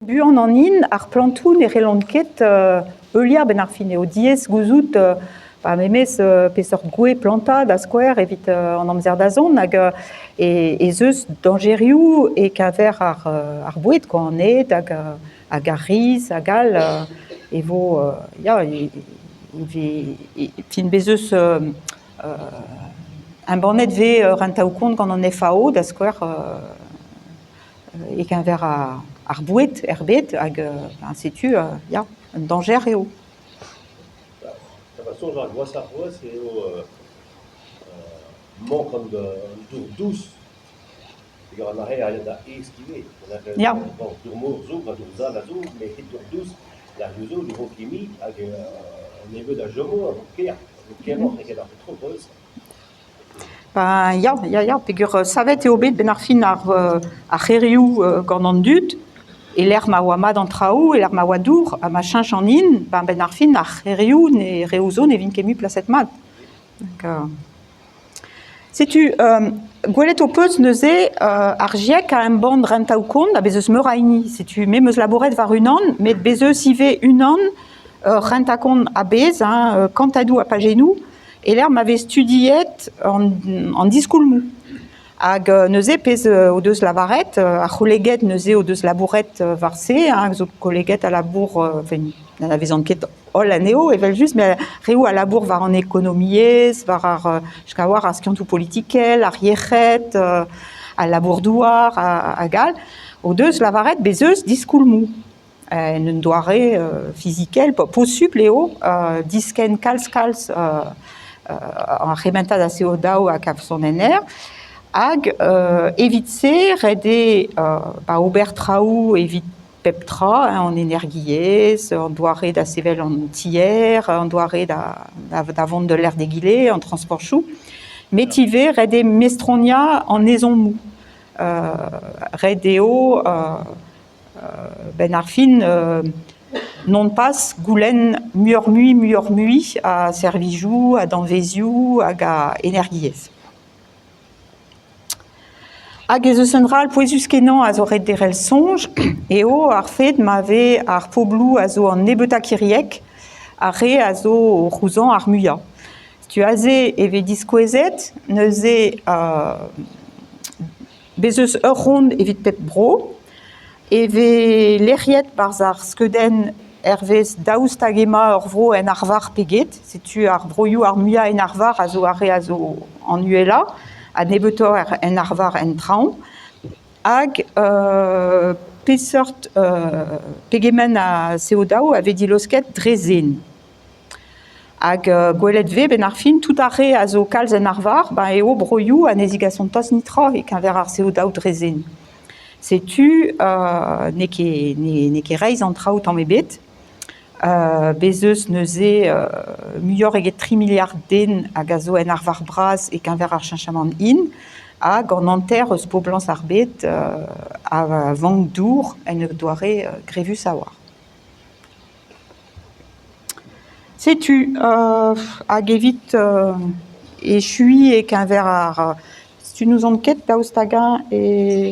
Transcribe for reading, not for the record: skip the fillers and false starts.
Buan an hin, ar plantoù ne c'hellont ket heuliañ a-benn ar fin eo diaes gouzout ba memes peseurt gwez plantañ da skouer evit an amzer da zont hag ez eus dañjerioù e-keñver ar boued kwa, an ed hag hag ar riz hag all e vo ya e vez fin bez' eus embannet 'vez rentaoù-kont gant an FAO da skouer e-keñver ar boued er bed hag setu ya, un dañjer eo. Da ma soñj ar gwashañ c'hoazh eo mank an dour dous. Peogwir an aer a ya da aes ivez. Ya. Bon, dour mor zo, dour sal a zo, met hep dour dous, lec'hioù zo ne vo ket mui hag an nebeud a chomo a vo ker, a vo keroc'h eget ar petrol peurvuiañ. Ben ya, ya, ya, peogwir savet eo bet 'benn ar fin ar ar c'hêrioù gant an dud e-lec'h ma oa mat an traoù, e-lec'h ma oa dour ha ma cheñch an hin, ben 'benn ar fin ar c'hêrioù ne reoù zo ne vint ket mui plaset mat. Donc setu gwelet ho peus neuze ar GIEC a embann rentaoù-kont ha bez' eus meur a hini. Setu me 'm eus labouret war unan, met bez' eus ivez unan ur rentañ-kont a-bezh, hein, kantadoù ha pajennoù, e-lec'h ma vez studiet an diskoulmoù. Hag neuze pezh o deus lavaret, ar c'holleged neuze o deus labouret war se, hein, zo kolleged a labour, enfin n'anavezan ket holl anezho evel-just, met reoù a labour war an ekonomiezh, war ar war ar skiantoù politikel, ar yec'hed, al labour-douar hag all, o deus lavaret bez' eus diskoulmoù. En un doare fizikel, posupl eo diskenn kalz-kalz ar c'hementad a CO2 hag a sonenner. Hag evit se, ret eo ba ober traoù evit pep tra, hein, an energiezh, an doare da sevel an tier, an doare da vont d'ul lec'h d'egile, an transportoù. Met ivez ret eo mestroniañ an ezhommoù. Ret eo 'benn ar fin non pas goulenn muioc'h-mui muioc'h-mui a servijoù, a danvezioù hag a energiezh. Hag ez eus un dra all pouezus-kenañ a zo ret derc'hel soñj eo ar fed ma vez ar pobloù a zo an nebeutañ kiriek ar re a zo o c'houzañv ar muiañ. Setu aze e vez diskouezet neuze Bez' eus ur ront evit pep bro e vez lec'hiet 'barzh ar skeudenn hervez daoust hag emañ ur vro en arvar pe get. Setu ar broioù ar muiañ en arvar a zo ar re a zo an uhelañ ha nebeutoc'h en arvar en traoñ. Hag peseurt pegement a CO2 a vez dilosket dre zen. Hag gwelet 'vez 'benn ar fin tout ar re a zo kalz en arvar, ben eo broioù ha ne zigasont tost netra e-keñver ar CO2 dre zen. Setu n'eo ket n'eo ket reizh an traoù tamm ebet. Bez' eus neuze muioc'h eget tri miliard den hag a zo en arvar bras e-keñver ar cheñchamant hin hag an hanter eus poblañs ar bed a vank dour en un doare grevus a-walc'h. Setu hag evit echuiñ e-keñver ar setu n'ouzon ket daoust hag-eñ e...